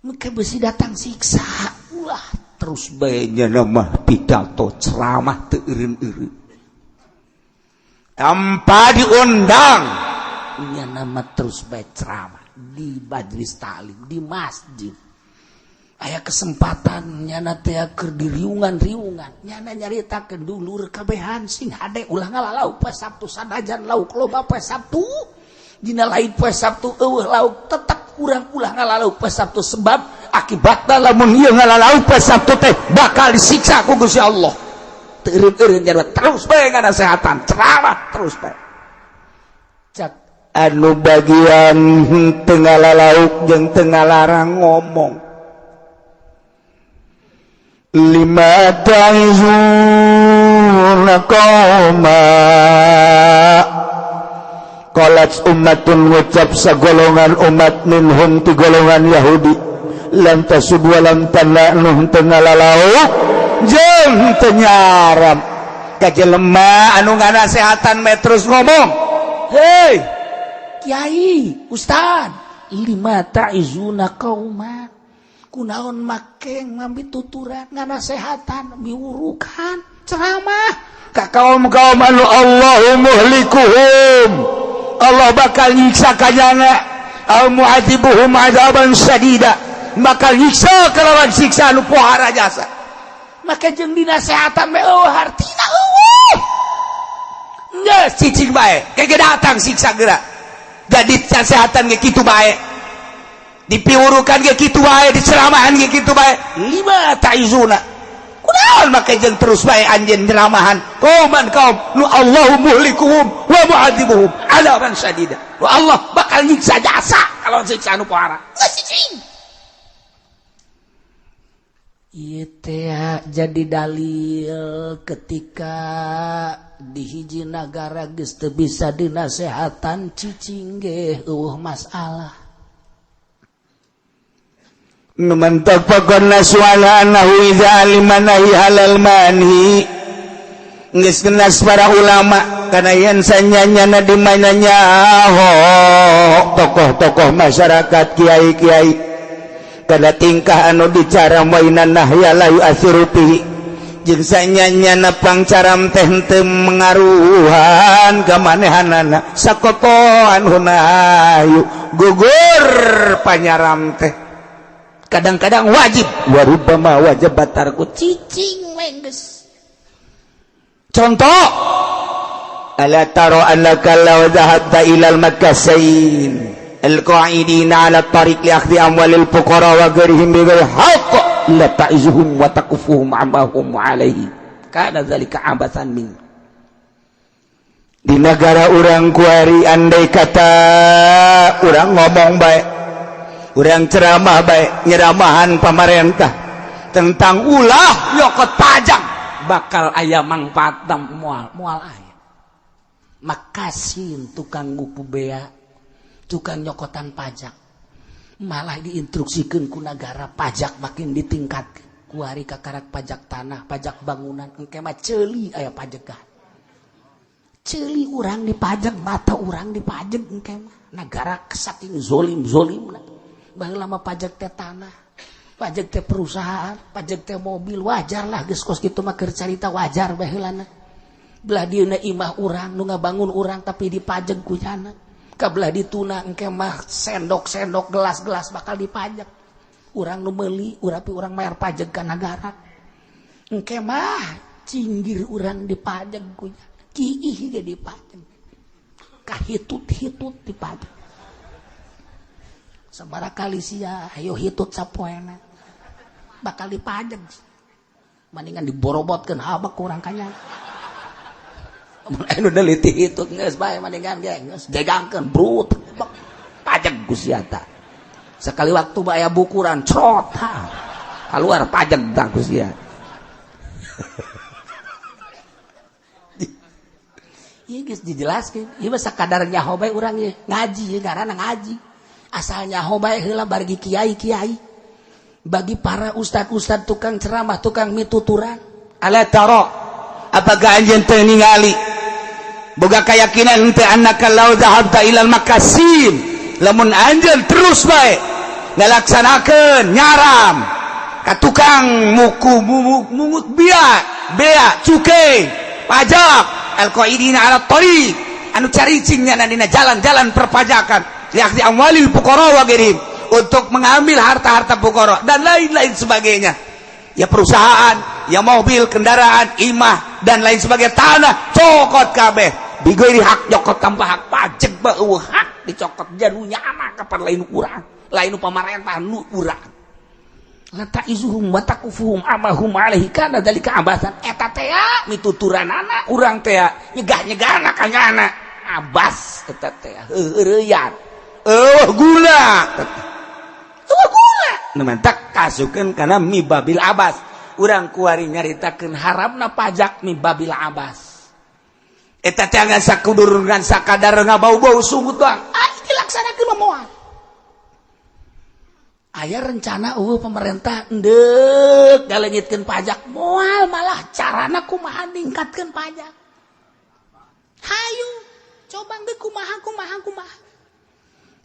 B: maka bisi datang siksa ulah terus bae
C: nyana mah pidato ceramah teu eureun-eureun tanpa diundang
B: nyana mah terus bae ceramah di majelis taklim di masjid. Aya kesempatan nyana teh keur di riungan-riungan nyana nyaritakeun dulur kabehan sing hade ulah ngalalau poe Sabtu sanajan lauk loba poe Sabtu dina lain poe Sabtu eueuh lauk tetep urang ulah ngalalau poe Sabtu sebab akibatna
C: lamun ieu ngalalau poe Sabtu teh bakal disiksa ku Gusti Allah.
B: Teu eureun-eureun nyana terus bae nganasehatan ceramah terus bae.
C: Cak anu bagian teu ngalalauk jeung teu ngalarang ngomong lima ta'izuna qauma qalat ummatun ngucap sagolongan umat minhum ti golongan Yahudi lam tasud wa lam tana'nuh teu ngalalauk jeung teu nyaram ka jelema anu nganasehatan me terus ngomong,
B: hei kiai ustad lima ta'izuna qauma kunaon make ngambil tuturan nganasehatan miwurukan ceramah
C: ka kaum-kaum anu Allahu muhlikuhum Allah bakal nyiksa kanyana au mu'adzibuhum adzaban sadida bakal nyiksa kalawan siksa anu pohara jasa.
B: Maka jeung dinasehatan we eueuh hartina eueuh.
C: Geus cicing bae, kege datang siksa geura. Jadi kesehatan ge kitu bae, dipiwurukan ge kitu bae, diceramahan ge kitu bae. Lima ta'izuna, kunaon make jeung terus bae anjeun nyeramahan qauman, kaum nu Allahu muhlikuhum wa mu'adzibuhum adzaban syadida, wa Allah bakal nyiksa jasa kalau siksa anu pohara. Geus cicing.
B: Ieu teh jadi dalil ketika di hiji nagara geus teu bisa dinasehatan, cicing ge euweuh masalah.
C: Nu mantak pokona suala annahu idza alima nahi halal manhi, geus kenas para ulama kana yen sanyanyana di mana nyaho tokoh-tokoh masyarakat, kiai-kiai, kada tingkah anu dicara mainan nahya la yu'athiru fihi, jeung sanyanyana pangcaram teh henteu mengaruhan ka manehanana, sakotoan hunayu, gugur panyaram teh. Kadang-kadang wajib, warubama wajib batarku,
B: Cicing we geus.
C: Contoh, ala taro annaka law dhahabta ilal makasain alqa'idina ala tariq li akhdhi amwalil fuqara wa ghairihim bi ghairi haqq, la ta'izuhum wa takufuhum amma hum alaihi,
B: Kana zalika abasan min.
C: Di negara urang kuari, andai kata urang ngomong baik, urang ceramah baik, nyeramahan pamarentah tentang ulah nyokot pajak,
B: Bakal aya mangfaat moal? Moal aya. Makasin tukang ngupu bea, tukang nyokotan pajak, malah diinstruksikan ku negara pajak makin ditingkat. Kuari kakarak pajak tanah, pajak bangunan, engke mah ceuli aya pajegan, ceuli urang dipajak, mata urang dipajak. Engke mah negara saking zolim zolim. Baheula mah pajak teh tanah, pajak teh perusahaan, pajak teh mobil. Wajar lah, geus kos kitu mah keur carita wajar baheulana. Belah dieuna imah urang, nu ngabangun urang, tapi dipajak ku nyana. Kabelah dituna engke mah sendok-sendok, gelas-gelas bakal dipajak. Urang nu meuli, urang urang bayar pajak ka nagara. Engke mah cinggir urang dipajak ku kiih ge dipajak, kahitut-hitut dipajak. Sabaraha kali sia ayo hitut sapoena bakal dipajak. Mendingan diborobotkeun habak kurang kanya. Mun anu neliti hitut geus bae, mendingan ge geus jegangkeun brut pajak ku sia ta. Sekali waktu aya bukuran crot, ha keluar pajak tah ku sia. Ieu geus dijelaskeun, ieu mah sakadar nyaho bae urang ieu ngaji, ieu ngaranna ngaji. Asal nyaho bae heula bagi kiai-kiai, bagi para ustad-ustad, tukang ceramah, tukang mituturan.
C: Ala tara, apakah anjeun teu ningali, boga keyakinan teu, annaka law dhahabta ilal makasin, lamun anjeun terus bae ngalaksanakeun nyaram ka tukang muku mungut bia bea cukai pajak, alqaidina ala tariq, anu caricingnya dina jalan-jalan perpajakan, liakhdi amwalil fuqara wa ghairihim, untuk mengambil harta-harta fuqara dan lain-lain sebagainya, ya perusahaan, ya mobil, kendaraan, imah, dan lain sebagainya, tanah cokot kabeh bighairi hak, nyokot tanpa hak, pajak bau hak dicokot janunya anak kapan lain urang, lain pamarentah nu urang.
B: La ta'izuhum wa takufuhum amahum alaihi, kana dzalika abasan. Eta teh mituturanana urang teh nyegah-nyegahna ka nyana abas, eta teh heureuyat.
C: Eueuh guna.
B: Eueuh guna.
C: Nu mantak kasukeun kana mibabil abas. Urang kuari nyaritakeun
B: haramna pajak mibabil abas.
C: Eta teh ngan sakudur, ngan sakadar ngabau-bau sungut doang.
B: Ah, dilaksanakeun mah moal aya rencana. Pemerintah endek ngaleungitkeun pajak moal, malah carana kumaha ningkatkeun pajak. Hayu coba ge kumaha kumaha kumaha.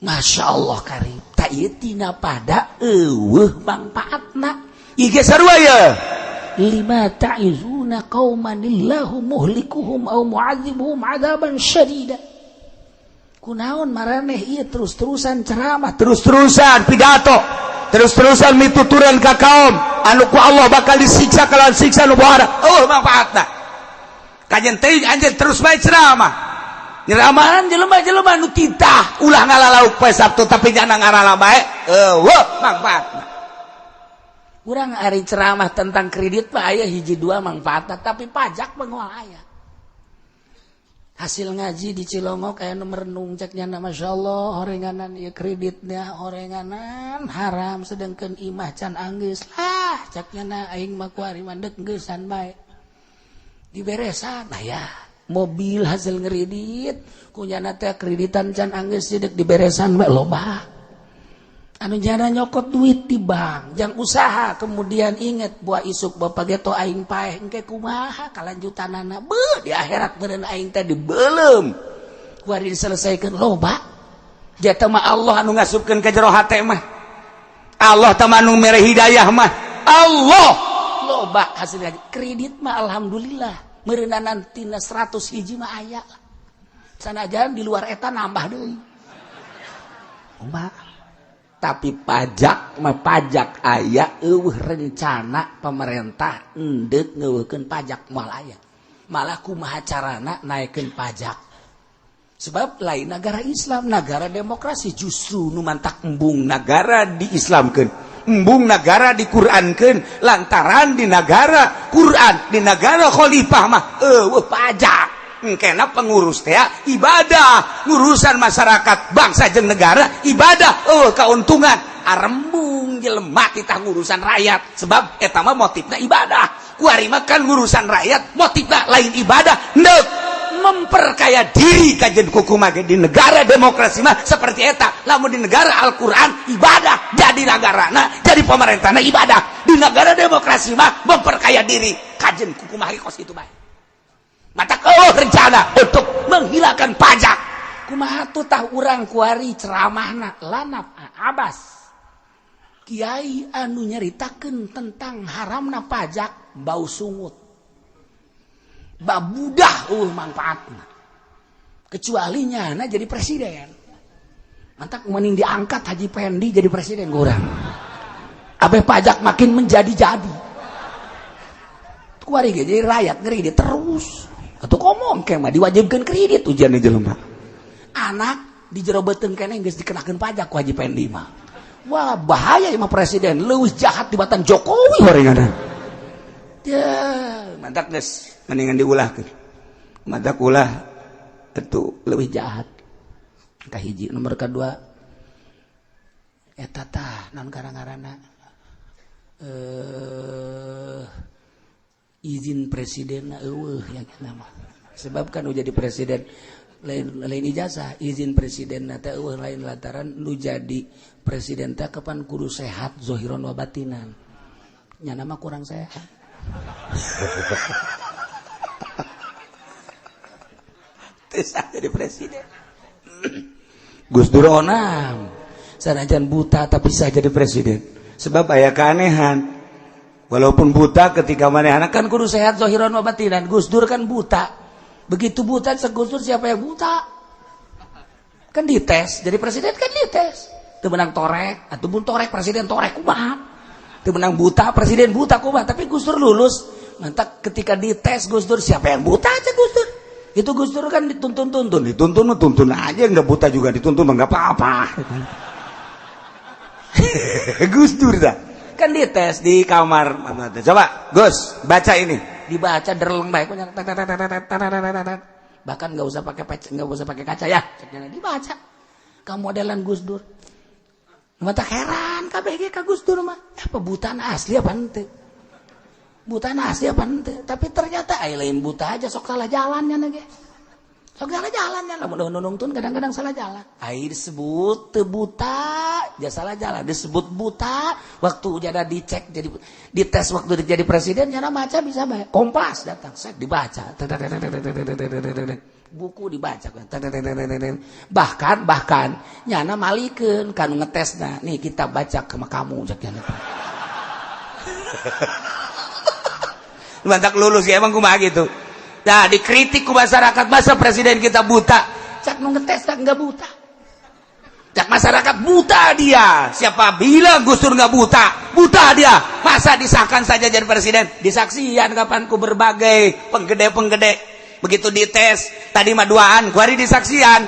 B: Masya Allah karim, tak ieu tina pada eueuh mangpaatna.
C: Ieu ge sarua ye.
B: Lima ta'izuna qauman illahu muhlikuhum aw mu'adzibuhum adzaban syadida. Kunaon maraneh ieu terus-terusan ceramah,
C: terus-terusan pidato, terus-terusan mituturan ka kaum anu ku Allah bakal disiksa kalawan siksa nu bohara, oh manfaatna. Kajen teuing anjeun terus bae ceramah. Nyeramahan jelema-jelema nu titah ulah ngala lauk poe Sabtu, tapi nyana ngarala bae eueuh mangfaatna.
B: Urang ari ceramah tentang kredit mah aya hiji dua mangfaatna, tapi pajak mah moal aya. Hasil ngaji di Cilongok aya nu merenung, cek nyana, "Masya Allah, horenganan ieu kreditnya, horenganan haram, sedangkan imah can anggeus lah," cek nyana, "aing mah kuari mandek geusan bae diberesan." Nah ya, mobil hasil ngeredit ku nyana teh, kreditan can anggeus sideuk diberesan bae. Loba anu nyana nyokot duit di bank jang usaha, kemudian inget buah isuk bapak geto aing paeh, engke kumaha kalanjutanana, beuh, di akhirat meureun aing teh dibeuleum kuari diselesaikan. Loba jata mah
C: Allah anu ngasupkeun ke jero hate mah, Allah teh anu mere hidayah mah Allah.
B: Loba hasil ngaji kredit mah alhamdulillah meureunan tina 100 hiji mah aya lah, sanajan di luar eta nambah deui.
C: Loba, tapi pajak mah pajak aya eueuh
B: rencana pemerintah endek ngeuweuhkeun pajak moal aya, malah kumaha carana naikkeun pajak, sebab lain negara Islam, negara demokrasi justru
C: nu mantak embung negara diislamkeun, embung negara diqurankeun, lantaran di negara Quran, di negara khalifah mah eueuh pajak. Kena pengurus teh ibadah, ngurusan masyarakat, bangsa jeung negara ibadah, oh keuntungan arembung jelema kita ngurusan rakyat, sebab eta mah motifna ibadah. Kuari mah kan ngurusan rakyat motifna lain ibadah, ndek memperkaya diri. Kajen kuku mah di negara demokrasi mah seperti eta. Lamun di negara Al-Quran ibadah, jadi negarana, jadi pemerintahna ibadah. Di negara demokrasi mah memperkaya diri. Kajen kuku mah kos itu bae mata oh rencana untuk menghilangkan pajak.
B: Kumaha tuh tah urang kuari ceramahna lanap abas kiai anu nyeritakeun tentang haramna pajak bau sungut babudah manfaatna, kecuali nyana jadi presiden. Mantap, mending diangkat Haji Pendi jadi presiden kurang abe pajak makin menjadi-jadi. Kuari ge jadi rakyat ngeri terus atau ngomong kayak mah diwajibkan kredit
C: ujian di jelema.
B: Anak di jero beuteung keneh geus dikenakeun pajak ku Haji Pendi mah. Wah, bahaya mah, presiden leuwih jahat dibatan Jokowi
C: horenganan.
B: Ya.
C: Mantap, geus mendingan diulahkeun, mantap ulah itu
B: lebih jahat. Kahiji, nomor kedua eta tah naon garang-garana izin presiden eueuh ya mah, sebab kan nu jadi presiden lain lain ijazah, izin presiden teh eueuh, lain lantaran nu jadi presiden teh kapan kudu sehat zohiron wa batinan, nyana mah kurang sehat.
C: Teu jadi presiden.
B: Gus Dur onam sanajan buta tapi sah jadi presiden,
C: sebab aya keanehan walaupun buta ketika manehna
B: kan kudu sehat zohiron wa batinan. Gus Dur kan buta, begitu buta se Gus Dur, siapa yang buta? Kan dites jadi presiden, kan dites teu menang torek ataupun torek presiden, torek kumaha, teu menang buta presiden, buta kumaha, tapi Gus Dur lulus. Mantap, ketika dites Gus Dur, siapa yang buta aja Gus Dur itu. Gus Dur kan dituntun-tuntun.
C: Dituntun tuntun aja, nggak buta juga dituntun nggak apa-apa. Gus Dur dah
B: kan dites
C: di kamar, coba Gus baca ini.
B: Dibaca derleng baik, bahkan nggak usah pakai nggak usah pakai kaca ya, dibaca kamu modelan Gus Dur. Mata heran KBG ka Gus Dur mah apa buta asli apa ente, buta asli apa ente, tapi ternyata ay lain buta aja, sok salah jalannya nage, sok salah jalannya, lamun nungtun kadang-kadang salah jalan. Ai disebut teu buta ja salah jalan, disebut buta waktu jadi dicek, jadi dites waktu jadi presiden, nyana maca bisa bae. Kompas datang sek dibaca, buku dibaca, bahkan bahkan nyana malikeun kan ngetesna, nih kita baca ke kamu, cek nyana.
C: Mantap lulus ya, emang kumaha gitu. Nah, dikritik ku masyarakat, masa presiden kita buta?
B: Cak nu ngetes tak nggak buta.
C: Cak masyarakat buta dia. Siapa bilang Gus Dur nggak buta? Buta dia. Masa disahkan saja jadi presiden? Disaksian kapan ku berbagai penggede-penggede. Begitu dites tadi mah duaan, kuari disaksian,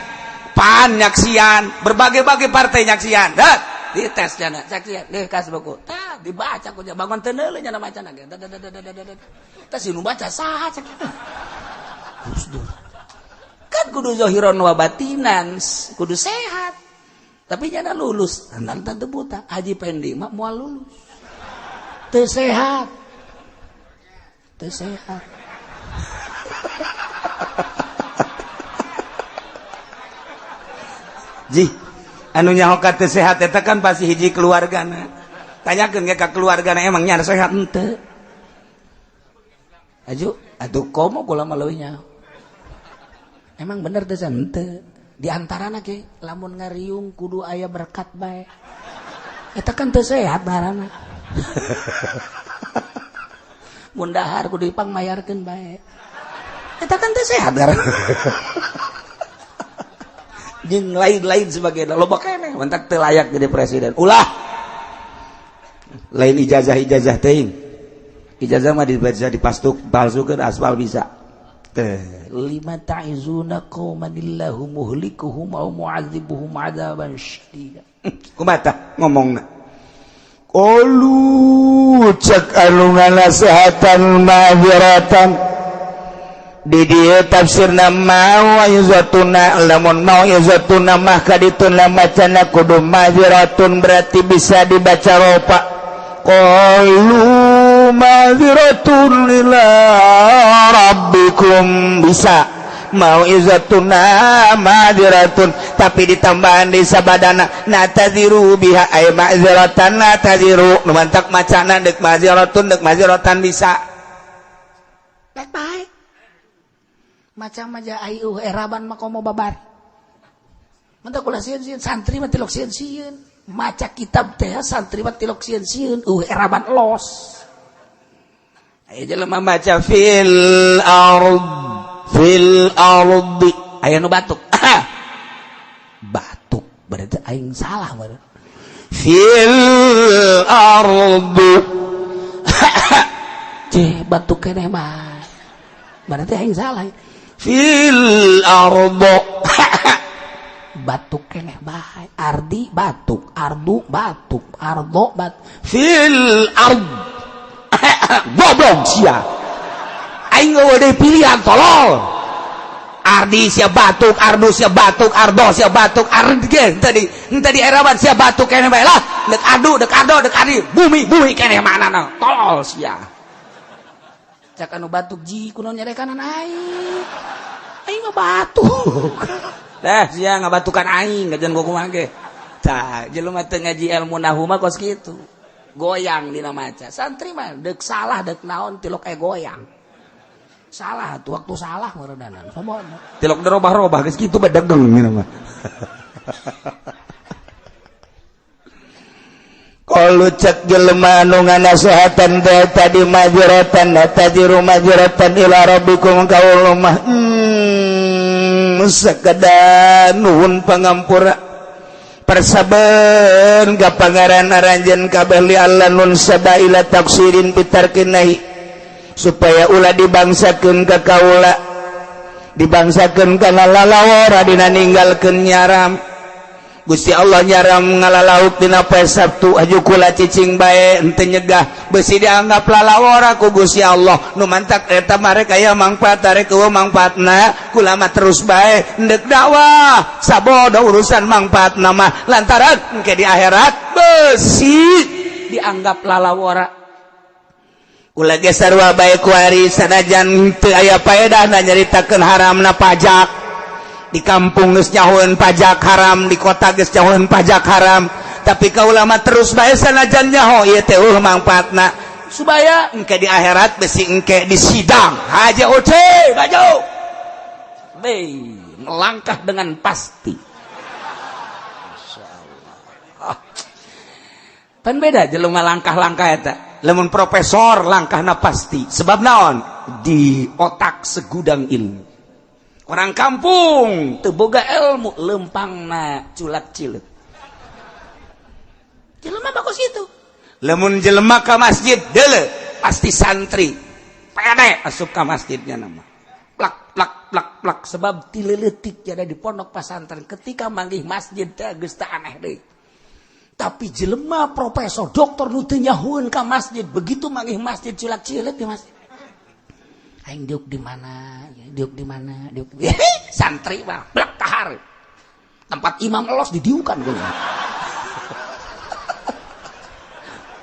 C: PAN nyaksian, berbagai-bagai partai nyaksian. Dah, dites jana, saksian, deh kas buku. Tah, dibaca ku bangun teu neuleuh nyana macana ge. Tah si nu baca saha cek. Kan kudu zahiron wa batinan, kudu sehat. Tapi nyana lulus, tentang teu buta. Haji Pendi mah moal lulus. Teu sehat. Teu sehat. Ji, anu nyaho ka teu sehat eta kan pasti hiji keluargana. Tanyakeun ge ka keluargana emang nya sehat henteu. Aju, atuh komo kula mah leuwih nyaho. Emang bener teh henteu. Di antarana ge lamun ngariung kudu aya berkat bae. Eta kan teu sehat ngaranna. Mun dahar kudu dipangmayarkeun bae. Eta kan teu sehat ngaranna. Jeung lain-lain sebagainya loba keneh mentak teu layak jadi presiden. Ulah. Lain ijazah-ijazah teuing. Ijazah mah bisa dipastuk palsukeun aspal bisa. Teh lima ta'izuna qauman illahu muhlikuhum aw mu'adzibuhum 'adzaban syadida. Kumaha tah ngomongna?
D: Qalu cek anu nganasehatan ma'dziratan. Di dieu tafsirna mau'izatuna, lamun mau'izatuna mah kadituna macana kudu ma'dziratun, berarti bisa dibaca ropa. Qalu ma'dziratun ila rabbikum, bisa mau'izatuna ma'dziratun, tapi ditambahan di sabadana nataziru biha ay ma'dziratan nataziru, nu mantak macana deuk ma'dziratun deuk ma'dziratan bisa.
B: Baik baik. Macam aja ayu eraban mah komo babar. Mentak ulah sieun-sieun santri mah tilok sieun-sieun. Maca kitab teh santri mah tilok sieun-sieun eraban los.
C: Aya jelema maca fil ard fil ardi aya nu batuk.
B: Batuk berarti aing salah meureun.
C: Fil ardi
B: ceh batuk keneh mah. Berarti aing salah.
C: Fil ardo
B: batuk keneh bae. Ardi batuk, ardu batuk, ardo bat
C: fil ard goblok sia. Aing eueuh deui pilihan tolol. Ardi sia batuk, ardu sia batuk, ardo sia batuk, ard ge tadi henteu di eraban sia batuk keneh bae lah. Deuk adu, deuk ado, deuk ardi, bumi bumi keneh manana tolol sia.
B: Cak anu batuk ji kunaon nyerekanan aing. Aing mah batuk.
C: Tah sia ngabatukan aing gajan kumaha ge. Tah jelema teu ngaji ilmu nahwu mah kos kitu.
B: Goyang dina maca. Santri mah deuk salah deuk naon tilok goyang. Salah tuh waktu salah meureunana. Sombong.
C: Tilok dirobah-robah geus kitu bedegeng ieu mah.
D: Qalu cek jelema anu nganasehatan teh tadi ma'dziratan nataziru ma'dziratan ila rabbikum kaula mah sakedar nuhun pangampura persaben ka pangeran aranjeun kabeh li alla nun sabaila taksirin pitarkinahi supaya ulah dibangsakeun ka kaula dibangsakeun kana lalawara dina ninggalkeun nyaram.
C: Gusti Allah nyaram ngalalauk dina poe Sabtu aju kula cicing bae henteu nyegah besi dianggap lalawara ku Gusti Allah nu mantak eta mah rek aya mangfaat rek eueuh mangfaatna kula mah terus bae endek dakwah sabodo urusan mangfaatna mah lantaran engke di akhirat besi dianggap lalawara
D: Kula ge sarua bae kuari sanajan teu aya paedahna nyaritakeun haramna pajak. Di kampung geus nyahoeun pajak haram, di kota geus nyahoeun pajak haram, tapi kaula mah terus bae sanajan nyaho ieu teh eueuh mangfaatna supaya engke di akhirat besi engke di sidang haja oce maju
B: be melangkah dengan pasti. Masyaallah. Pan beda jelema langkah-langkah eta.
C: Lamun profesor langkahna pasti sebab naon di otak segudang ilmu. Orang kampung
B: teu boga ilmu lempangna culak cileuk. Jelema bagus itu.
C: Lamun jelema ka masjid deuleu pasti santri. Pede asup ka masjidnya nama.
B: Plak plak plak plak sebab ti leutik jadi di pondok pesantren ketika manggih masjid teh geus teu aneh deui. Tapi jelema profesor doktor nu teu nyahueun ka masjid begitu manggih masjid culak-cileut di masjid. Aing diuk di mana? Ya, diuk di mana? Diuk. Santri mah blak kahar. Tempat imam elos didiukan gua.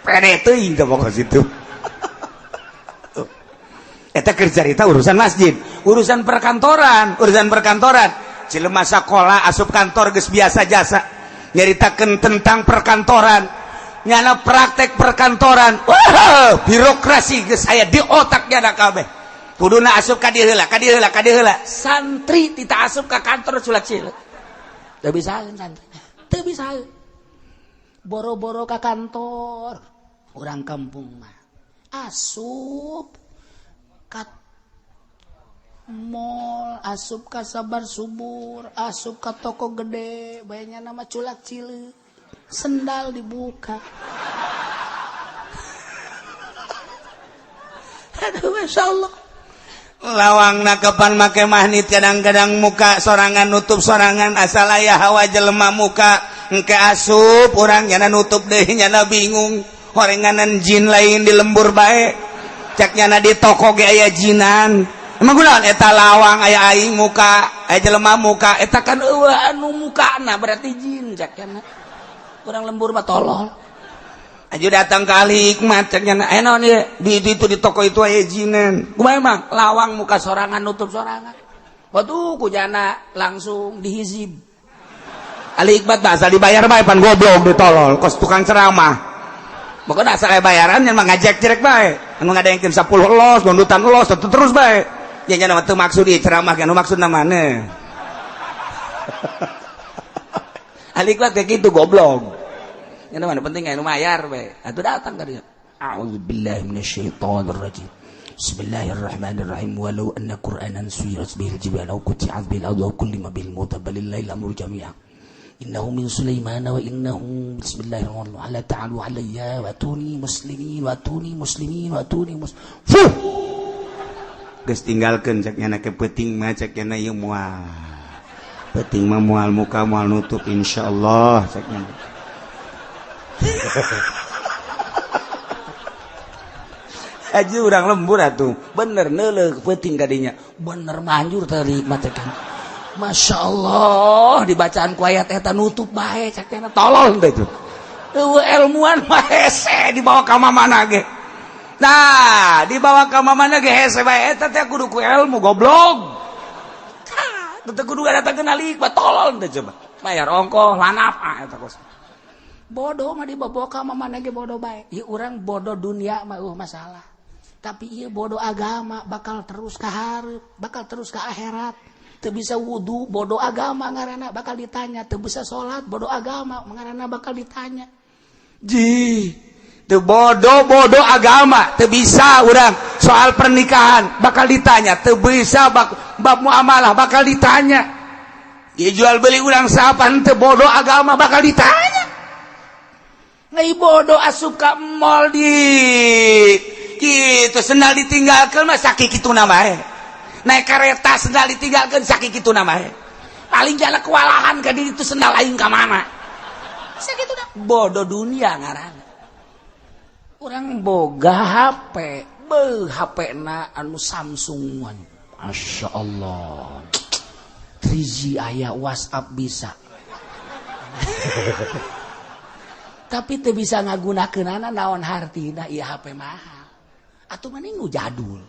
D: Pede teuing teh pokok situ. Eta keur carita urusan masjid, urusan perkantoran, urusan perkantoran. Jelema sakola asup kantor geus biasa jasa nyaritakeun tentang perkantoran. Nyana praktek perkantoran. Wah, birokrasi geus aya di otak nyana kabeh. Kuduna asup ka dieu heula, ka dieu heula, ka dieu heula.
B: Santri tita asup ka kantor culak-cileut. Teu bisaeun santri. Teu bisaeun. Boro-boro ka kantor urang kampung mah. Asup ka mall, asup ka Sabar Subur, asup ka toko gede, bayanya nama culak cileut. Sendal dibuka. Aduh, Masya Allah.
D: Lawang nakapan make magnit kadang-kadang muka sorangan nutup sorangan asal aya hawa jelema muka engke asup urang nyana nutup deh nyana bingung horenganan jin lain di lembur bae cek nyana di toko ge aya jinan emang kunaon eta lawang aya aing muka aya jelema muka
B: eta kan eueuh anu mukana berarti jin cek nyana urang lembur mah tolol.
D: Aju datang kali hikmat cek nyana aya naon ieu di itu di toko itu aya jinan
B: kumaha emang lawang muka sorangan nutup sorangan waduh ku jana langsung dihizib.
D: Ali hikmat mah asal dibayar bae pan goblok ditolol kos tukang ceramah pokoknya asal aya bayaran nya mah ngajek jerek bae anu ngadengkeun 10 los gondutan los terus bae nya nya mah teu maksud ieu ceramah anu maksudna maneh. Ali hikmat kayak gitu goblok.
B: Ini mana penting anu mayar bae. Atuh datang ka dieu. A'udzubillahi minasyaitonir rajim. Bismillahirrahmanirrahim. Walau anna Qur'anan suyirat bihil jibal aw quti'at bil ardu aw kullima bil mauta balillahil amru jami'a. Innahu min Sulaiman wa innahu bismillahirrahmanirrahim. La ta'alu alayya wa tuni muslimin wa tuni muslimin wa tuni muslimin.
D: Geus tinggalkeun cek nyana ke peuting mah cek nyana ieu moal. Peuting mah moal muka moal nutup insyaallah cek nyana. Aja urang lembur atuh
B: bener neuleuh peuting kadinya bener manjur tadi mah teh kan. Masya Allah dibacaan ku ayat eta nutup bae cek teh tolol teh itu. Eueuh ilmuan mah hese
D: dibawa ka mamana ge. Nah, dibawa ka mamana ge hese bae eta teh kudu ku ilmu goblok.
B: Tah, teu kudu datangkeun alik mah tolol teh coba. Bayar ongkoh lanap ah eta kos. Bodoh mah dibawa ka mamana ge bodoh bae. Ieu urang bodoh dunia mah eueuh masalah. Tapi ieu bodoh agama bakal terus ka hareup, bakal terus ka akhirat. Teu bisa wudu bodoh agama ngaranna bakal ditanya, teu bisa salat bodoh agama ngaranna bakal ditanya.
D: Ji, teu bodoh-bodoh agama, teu bisa urang soal pernikahan bakal ditanya, teu bisa bab muamalah bakal ditanya. Ieu jual beli urang sapan teu bodoh agama bakal ditanya.
B: Ngai bodoh asup ka mall
D: di kitu sendal ditinggalkeun mah sakit kitu na bae. Naik kereta sendal ditinggalkeun sakit kitu na bae.
B: Paling jala kewalahan ka diri itu sendal aing ka mana. Sakitu dah bodoh dunia ngaranna. Urang boga HP, beuh HP na anu Samsung. Masya Allah. 3G aya WhatsApp bisa. Tapi teu bisa ngagunakeunana naon hartina ieu HP mahal. Atuh mending nu jadul.